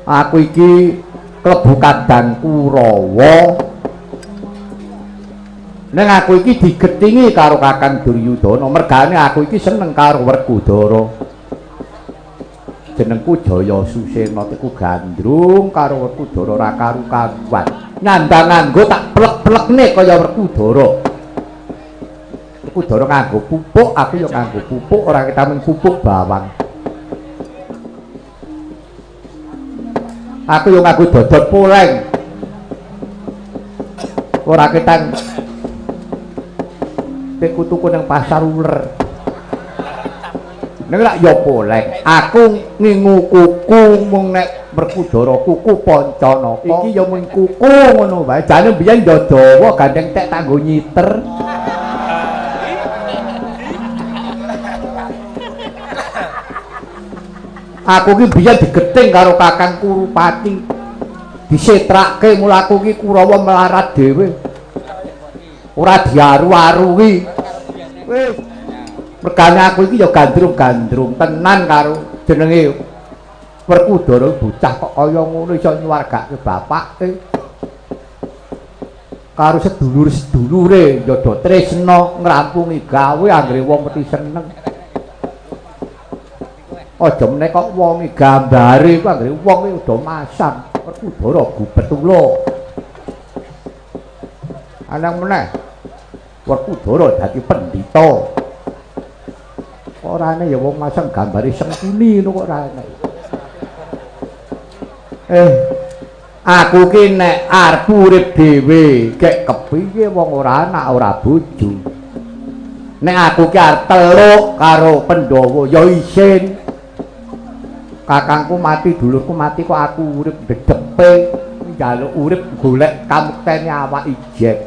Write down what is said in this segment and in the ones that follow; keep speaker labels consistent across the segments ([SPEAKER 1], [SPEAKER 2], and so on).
[SPEAKER 1] Aku iki klebu kadang Kurawa. Ning aku iki digetingi karo Kakang Duryudana, mergane aku iki seneng karo Werkudara. Jenengku Jaya Susena iku gandrung karo Werkudara ora karu-karuan. Nyandang nganggo tak plek-plekne kaya Werkudara. Werkudara nganggo pupuk, aku ya nganggo pupuk, ora ketamen pupuk bawang. Aku yo nganggo dodot poleng. Ora ketang nek tuku nang pasar uler. Ning lak yo poleng. Aku ngingu kuku mung nek Werkudara kuku Pancanaka. Iki yo mung kuku ngono wae. Jane biyen yo dawa gandeng tek tak nggo nyiter. Aku ki biyen digeting karo Kakang Kurupati. Disetrake mula aku ki Kurawa melarat dhewe. Ora diaru-aruwi. Wis. Mergane aku iki ya gandrung-gandrung tenan karo jenenge Werkudara, bocah kok kaya ngono iso nyuwargake bapake. Karo sedulur-sedulure ya do tresna ngrampungi gawe anggere wong mesti seneng. Aja meneh kok wonge gambare iku anggere wong iki udah masang Werkudara gubetula. Anang meneh Werkudara dadi pendhita. Kok ora ana ya wong masang gambare Sengkuni ngono kok ora ana. Aku ki nek arep urip dhewe gek kepiye wong ora anak ora bojo. Nek aku ki arep teluk karo Pandhawa ya isin. Kakangku mati, dulurku mati kok aku urip dedepe njaluk urip golek kamuktene awak ijek.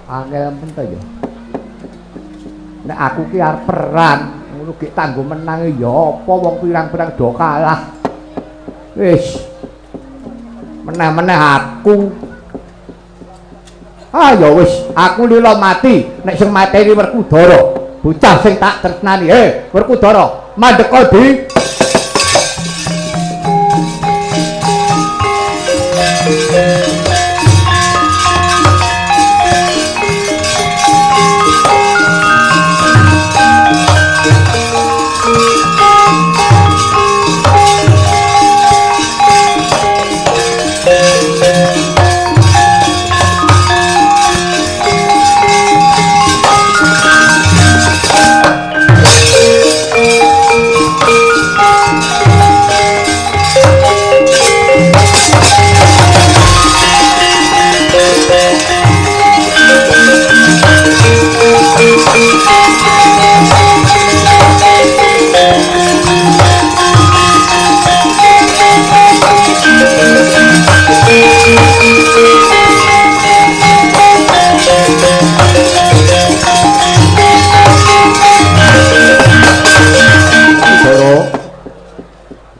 [SPEAKER 1] Angel men ta ya. Nek aku ki arep perang, ngono gek tanggo menang ya apa wong pirang-pirang do kalah. Wis. Meneh-meneh aku. Ah ya wis, aku lila mati nek sing mateni Werkudara. Bocah sing tak tresnani, Werkudara, mandeka di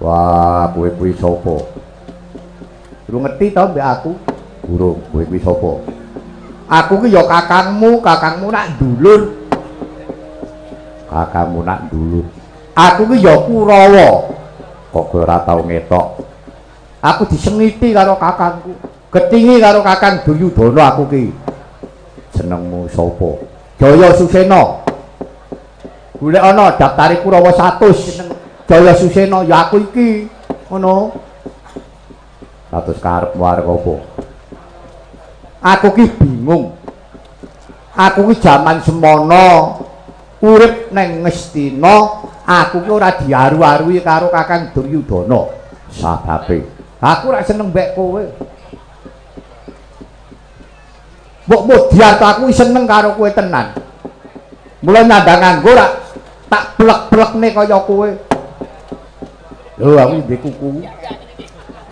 [SPEAKER 1] Wah, kowe kuwi sapa? Durung ngerti to mbek aku? Durung, kowe kuwi sapa? Aku ki ya kakangmu, kakangmu nak dulur. Kakangmu nak dulur. Aku ki ya Kurawa. Kok kowe ora tau ngetok? Aku disengiti karo kakangku, getingi karo Kakang Duryudana aku ki. Jenengmu sapa? Jaya Susena. Golek ana daftare Kurawa 100 jeneng Jaya Susena ya aku iki. Ngono. Kados karepmu arep apa? Aku ki bingung. Aku ki jaman semono urip nang Ngastina, aku ki ora diaru-arui karo Kakang Duryudana. Sababe aku ora seneng mbek kowe. Mbok modiar aku seneng karo kowe tenan. Mula nyandang nganggo ora tak plek-plekne kaya kowe. Lho aku ndek kuku.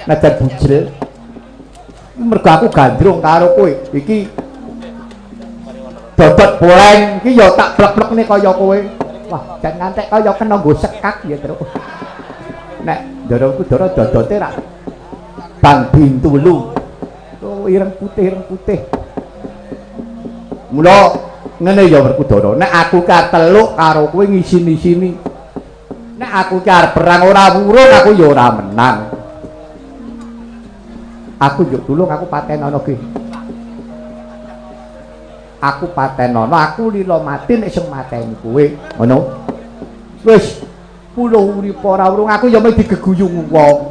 [SPEAKER 1] Najan bujel. Mergo aku gandrung karo kowe. Iki dodot poleng iki ya tak plek-plekne kaya kowe. Wah, jan ngantek kaya kena nggo sekak ya, Truk. Nek ndara Kudara dodote rak Bang Bintulu. Oh, ireng putih, ireng putih. Mula ngene ya Werkudara, nek aku kateluk karo kowe ngisin-isini. Nek aku ki arep perang ora wurung aku ya ora menang. Aku njuk tulung aku patenono ki. Aku patenono, aku lila mati nek sing mateni kowe. Ngono. Wis puluh urip ora urung aku ya mung digeguyung wong.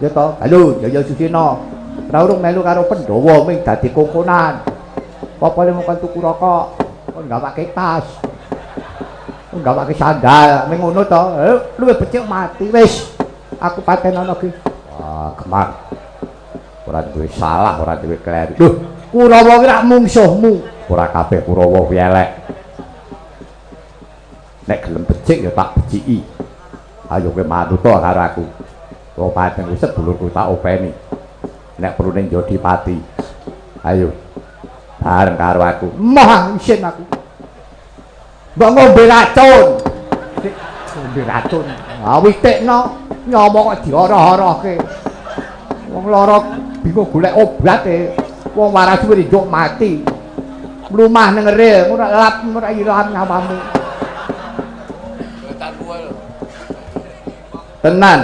[SPEAKER 1] Ya to, halo Jaya Susena. Ora urung melu karo Pandhawa mung dadi kongkonan. Apa le mung kon tuku rokok, kon gawake tas. Kon gawake sandal, mung ngono to. Luwih becik mati wis. Aku patenono ki. Wah, gemar. Ora duwe salah, ora duwe kleru. Lho, Kurawa ki rak mungsuhmu. Ora kabeh Kurawa kuwi elek. Nek gelem becik ya tak beciki. Ayo kowe manut to karo aku. Wong pancen wis sedulurku tak openi. Nek perlu ning Jodipati. Ayo. Bareng karo aku. Moh isin aku. Mbok ngombe racun. Ngombe racun. Ah witikno nyawa kok dioroh-orohke. Wong lara bingung golek obat e. Wong waras wis nduk mati. Mlumah ning rel, ora lap ora ilang nyawamu. Tenan,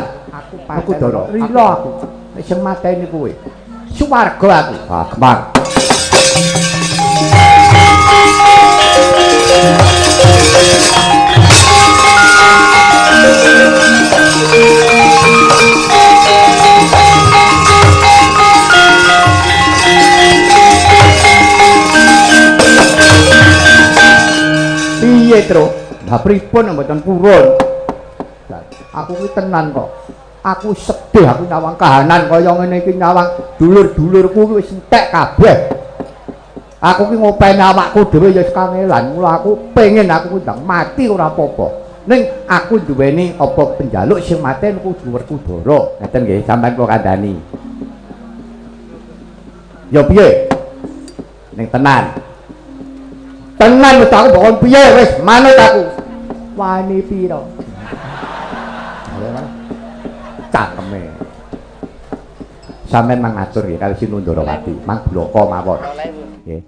[SPEAKER 1] aku Dara. Lila aku. Nek sing mateni kowe. Suwarga aku. Ah, gemar. Piye, Tru? Lah pripun mboten purun? Aku ki tenan kok. Aku sedih aku nyawang kahanan kaya ngene iki nyawang dulur-dulurku wis entek kabeh. Aku ki ngopeni awakku dhewe ya kangelan. Mula aku pengen aku ndang mati ora apa-apa. Ning aku duweni apa penjaluk sing mateni kudu Werkudara. Ngeten nggih sampean kula kandhani. Ya piye? Ning tenan. Tenan wis aku bokon piye wis manut aku. Wani pira? Cangkeme. Sampeyan mangatur nggih kali Sinundarawati, mang bloko mawon. Nggih.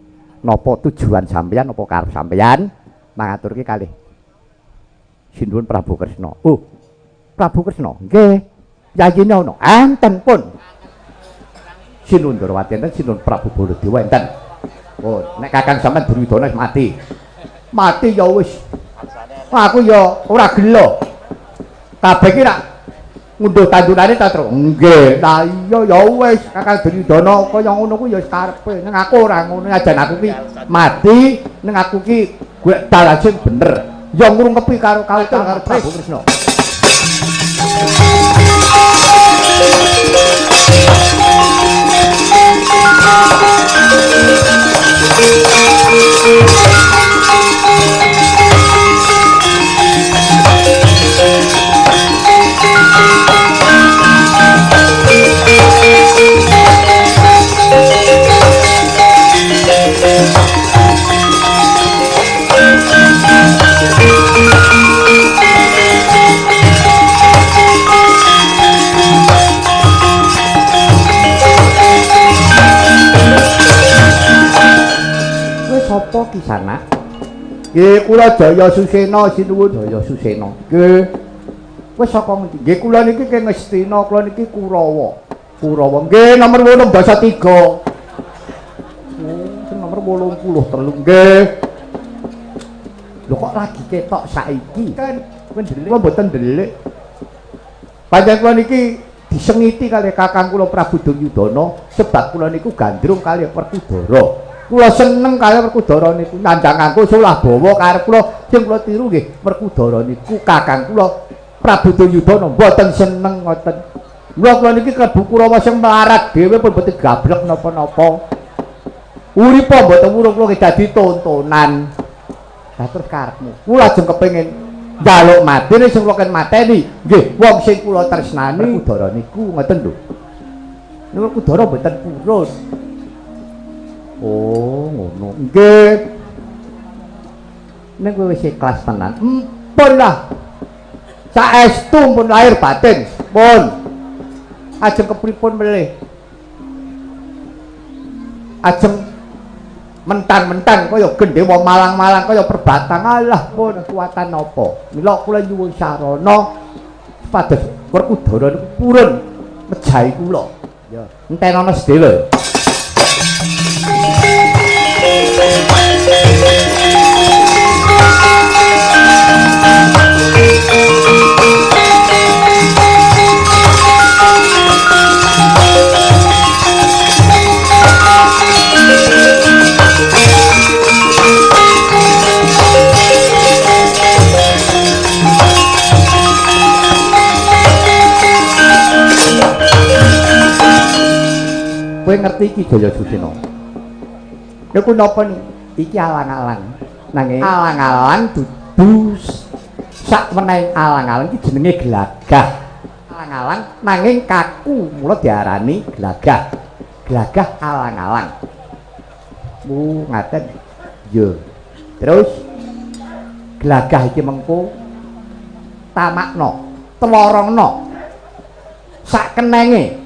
[SPEAKER 1] Napa tujuan sampeyan napa karep sampeyan mangaturke kalih Sinuwun Prabu Kresna. Oh. Prabu Kresna. Nggih. Yayine ana. Enten pun. Sinundarawati enten, Sinuwun Prabu Baladewa enten. Oh, nek kakang sampeyan Duryudana wis mati. Mati ya wis. Aku ya ora gelo. Kabeh iki rak ngunduh tandurane ta, Tru? Nggih. Lah iya ya wis, Kakang Duryudana kaya ngono kuwi ya wis karepe. Ning aku ora ngono, ajan aku ki mati, ning aku ki golek dalan sing bener. Ya ngrungkepi karo karo Prabu Kresna. Sapa ki sana? Nggih, kula Jaya Susena sinuwun Jaya Susena. Nggih. Wis saka ngendi? Nggih, kula niki ke Ngastina, kula niki Kurawa. Kurawa. Nggih, nomor 83. Oh, nomor 83. Nggih. Lho kok lagi ketok saiki? Kan kula mboten ndelik. Pancen kula niki disengiti kalih kakang kula Prabu Duryudana sebab kula niku gandrung kalih Werkudara. Kula seneng kalih Werkudara niku nandhang nganggo solah bawa karep kula sing kula tiru nggih Werkudara niku kakang kula Prabu Duryudana mboten seneng ngoten. Mula kula niki klebu Kurawa sing melarat dhewe pun mboten gablek napa-napa. Uripa mboten wurung kula dadi tontonan. Lah terus karepmu. Kula ajeng kepengin njaluk mati sing kula ken mateni nggih wong sing kula tresnani Werkudara niku ngoten lho. Niku Werkudara mboten purun. Oh, ngono. Nggih. Ning kowe wis ikhlas tenan. Empun lah. Saestu pun lahir batin. Pun. Ajeng kepripun melih? Ajeng mentang-mentang kaya gendhewa malang-malang kaya perbatang. Alah pun kekuatan napa? Mila kula nyuwun sarana Supados Werkudara niku purun mejahi kula. Ya, entenono sedhewe. Kowe ngerti iki Jaya Susena? Niku napa niki? Iki alang-alang. Nanging alang-alang dudu sak menawi alang-alang iki jenenge glagah. Alang-alang nanging kaku mula diarani glagah. Glagah alang-alang. Mu ngaten. Ya. Terus glagah iki mengko tamakna, telorongna. Sak kenenge.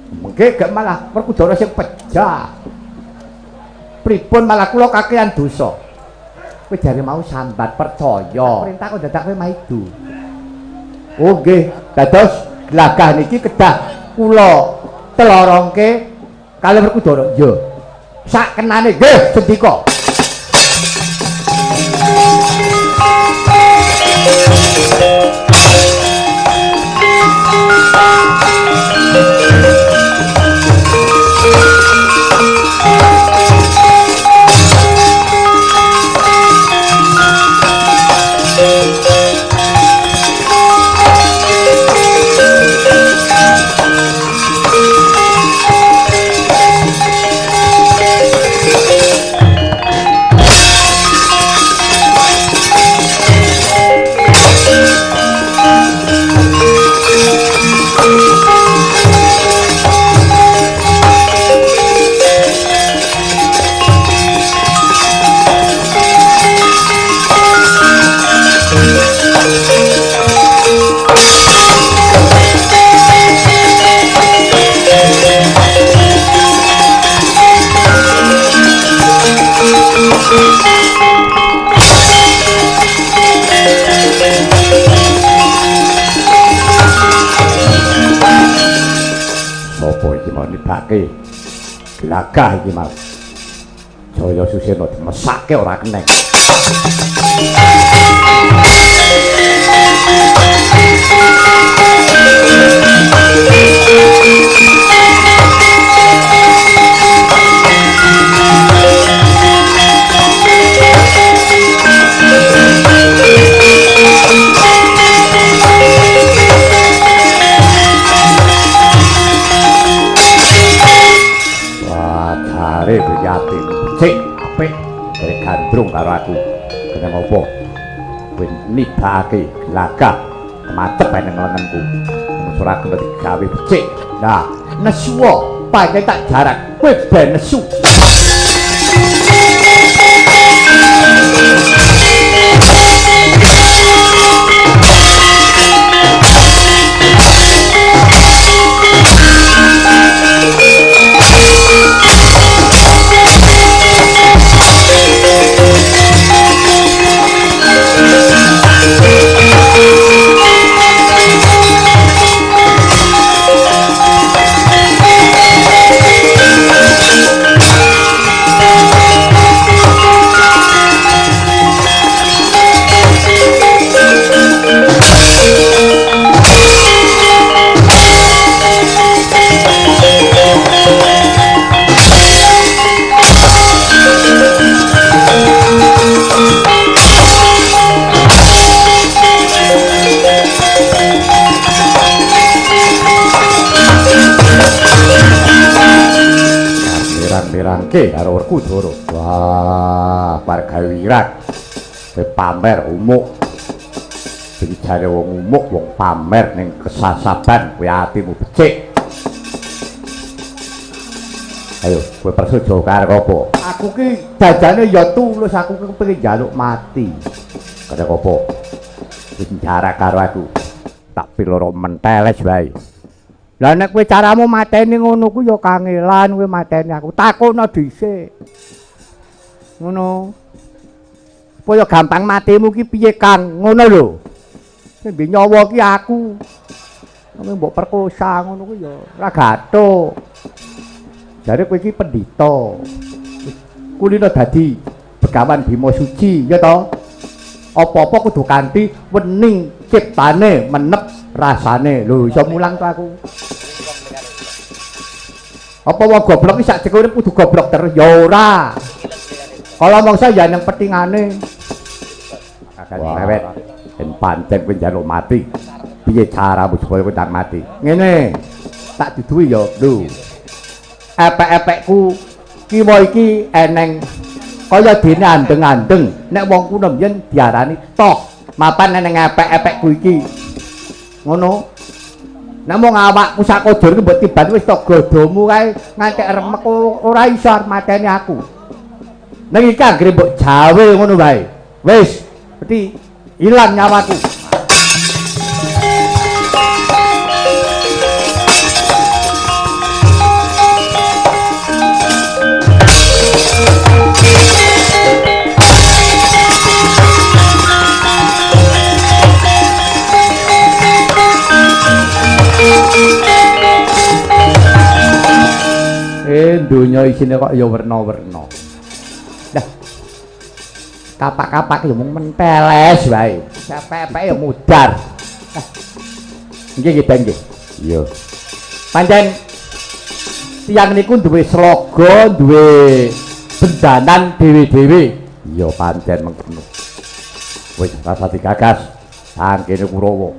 [SPEAKER 1] Mengke gak malah Werkudara sing pejah. Pripun malah kula kakean dosa. Kowe jare mau sambat percaya. Perintah kok dadak kowe maido. Oh nggih, dados glagah niki kedah kula telorongke kalih Werkudara. Ya. Sak kenane nggih sendika. Nibake glagah iki mau. Jaya Susena dimesake ora keneng. Ati becik apik dari gandrung karo aku. Kena ngopo? Kowe nibake glagah kematep nang lengenku. Ora kena digawe becik. Nah, nesuwa pancen tak jarak kowe ben nesu. Mirang-mirangke karo Werkudara. Wah, bar gawe wirang. Kowe pamer umuk. Iki jare wong umuk, wong pamer ning kesasaban kowe atimu becik. Ayo, kowe persojo karep apa? Aku ki jajane ya tulus, aku ki kepengin njaluk mati. Kaya apa? Wis jarak karo aku. Tak piloro menteles wae. Lah nek kowe caramu mateni ngono ku ya kangelan kowe mateni aku. Takono dhisik. Ngono. Supaya gampang matimu ki piye, Kang? Ngono lho. Sing duwe nyawa ki aku. Kowe mbok perkosa ngono kuwi ya ora gathuk. Jare kowe iki pendhita. Kulino dadi Begawan Bima Suci, ya to? Apa-apa kudu kanthi wening ciptane, menep rasane. Lho, iso mulang to aku. Apa wong goblok iki sak jek urip kudu goblok terus? Ya ora. Kala mangsa ya nang petingane. Akan mewet. Yen pancen kowe njaluk mati, piye caramu supaya kowe ndang mati? Ngene. Tak duduhi ya, lho. Epek-epekku kiwa iki eneng kaya dene andeng-andeng. Nek wong kuno mbiyen diarani toh. Mapan eneng epek-epekku iki. Ngono. Nek mung awakku sak kojur iki mbok tiban wis tok godomu kae ngantek remek ora iso arep mateni aku. Ning iki anggere mbok jawe ngono wae. Wis, berarti ilang nyawaku. Donya isine kok ya werna-werna. Lah kapak-kapak ya mung menteles wae. Cepek-epek ya mudar. Nggih nggih Ben nggih. Iya. Pancen tiyang niku duwe sloga, duwe bendanan dhewe-dhewe. Iya pancen mengkono. Wis rasa digagas sangkene Kurawa.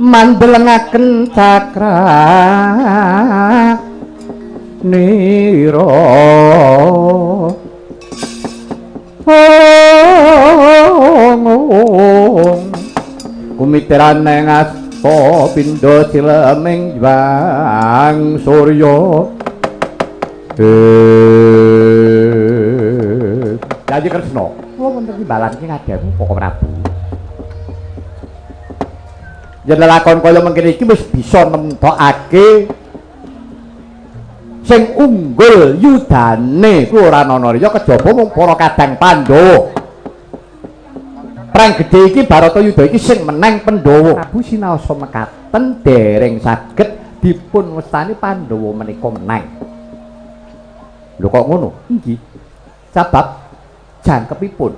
[SPEAKER 1] Mandelengaken cakra nira kumitiran neng asta pindha cileming jwang surya. Yayi Kresna, kula wonten timbalan iki ngadhepmu Koko Prabu. Yen lelakon kaya mengkene iki wis bisa nemtokake sing unggul yudane kuwi ora ana liya kejaba mung para kadang Pandhawa. Perang gedhe iki Bharatayuda iki sing menang Pandhawa. Prabu sinaosa mekaten dereng saged dipun wastani Pandhawa menika menang. Lho kok ngono? Inggih. Sabab jangkepipun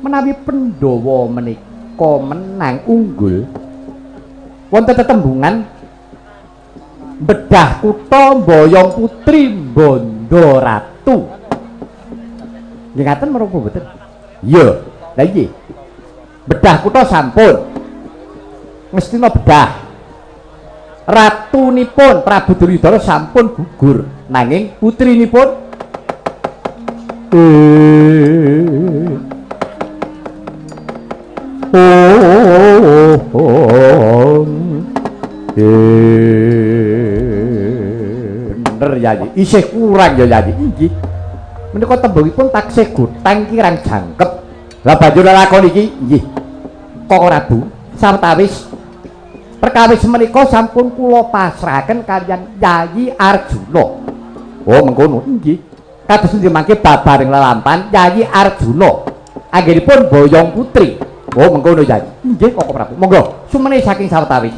[SPEAKER 1] menawi Pandhawa menika menang unggul wonten tetembungan bedah kutha mboyong putri Bondo Ratu. Nggih ngaten menapa mboten? Iya. Lah iki bedah kutha sampun. Ngestina bedah. Ratunipun Prabu Duryudana sampun gugur, nanging putrinipun bener Yayi, isih kurang ya Yayi. Inggih. Menika tembungipun taksih gotang kirang jangkep. Lah banjur lelakon iki nggih. Koko Prabu sawetawis perkawis menika sampun kula pasrahaken kaliyan Yayi Arjuna. Oh mengkono. Inggih. Kados pundi mangke babaring lelampan Yayi Arjuna anggenipun boyong putri. Oh, mengkono ya. Nggih, Koko Prabu. Monggo, sumene saking sawetawis.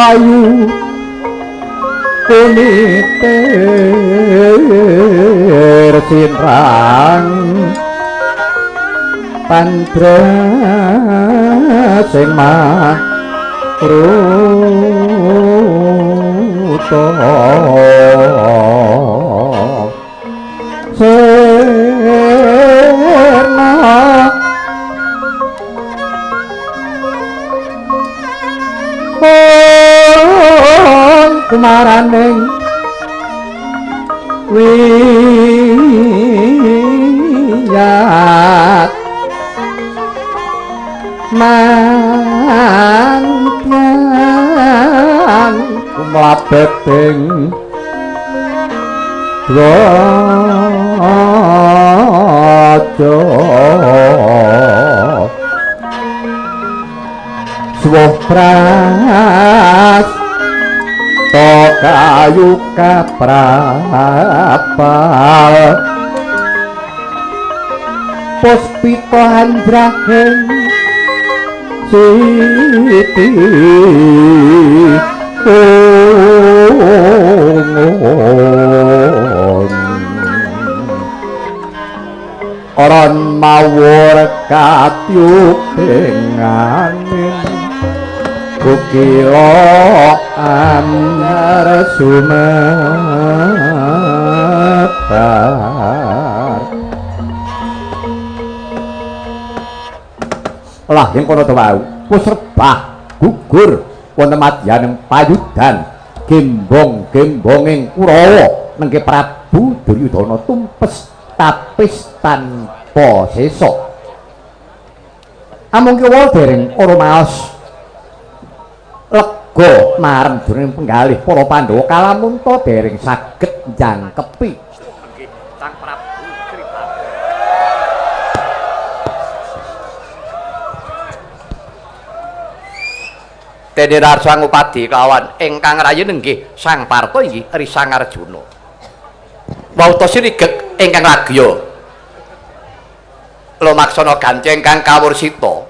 [SPEAKER 1] Ayu kunitir sinrang pandra sing makruta sirna kumaraning wiyat mantang kumlabeting dwaja suwuh pras to kayu kaprapal puspita andrahing siti ungun oron mawur katyuping angin kukila amar sumebar. Lah ing kono to wau pusrebah gugur wonten madyaning payudan gembong-gembonging Kurawa nengke Prabu Duryudana tumpes tapis tanpa sesa. Amung kiwa dereng ora maos lega marem jroning penggalih para Pandhawa kalamunta dereng saged njangkepi Sang Prabu Sripati. Dene Narsa ngupadi kelawan ingkang rayi nenggih Sang Parta inggih Risangarjuna. Wauta sirigek ingkang lagya. Lumaksana ganceng kang kawursita.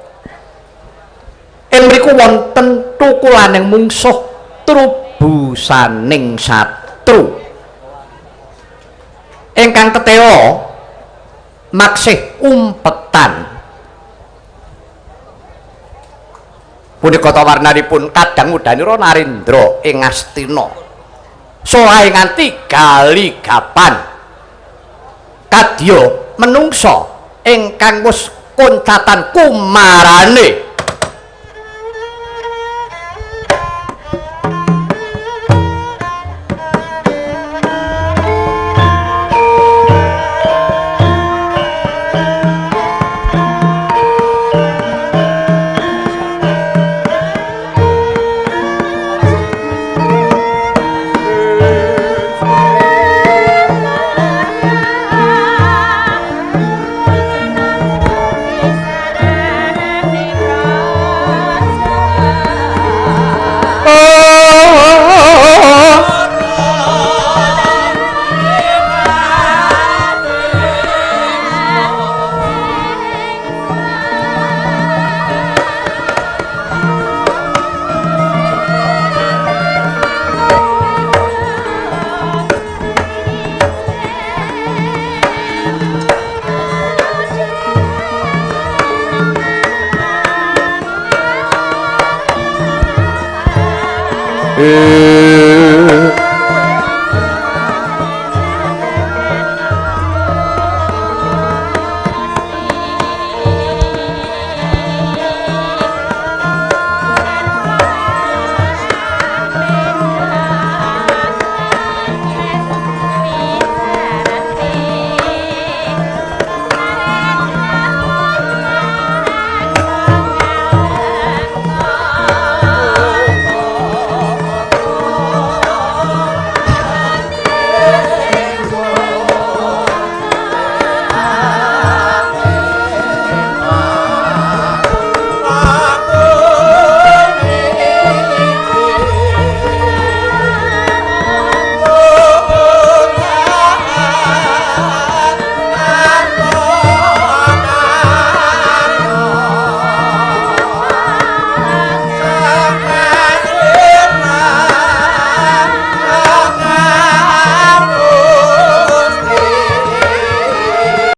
[SPEAKER 1] Ing mriku wonten tukulaning mungsuh trubusaning satru. Ingkang tetela maksih umpetan. Punika ta warnanipun kadang udanira Narendra ing Astina. Soahe nganti galigapan. Kadya menungsa ingkang wis koncatan kumarane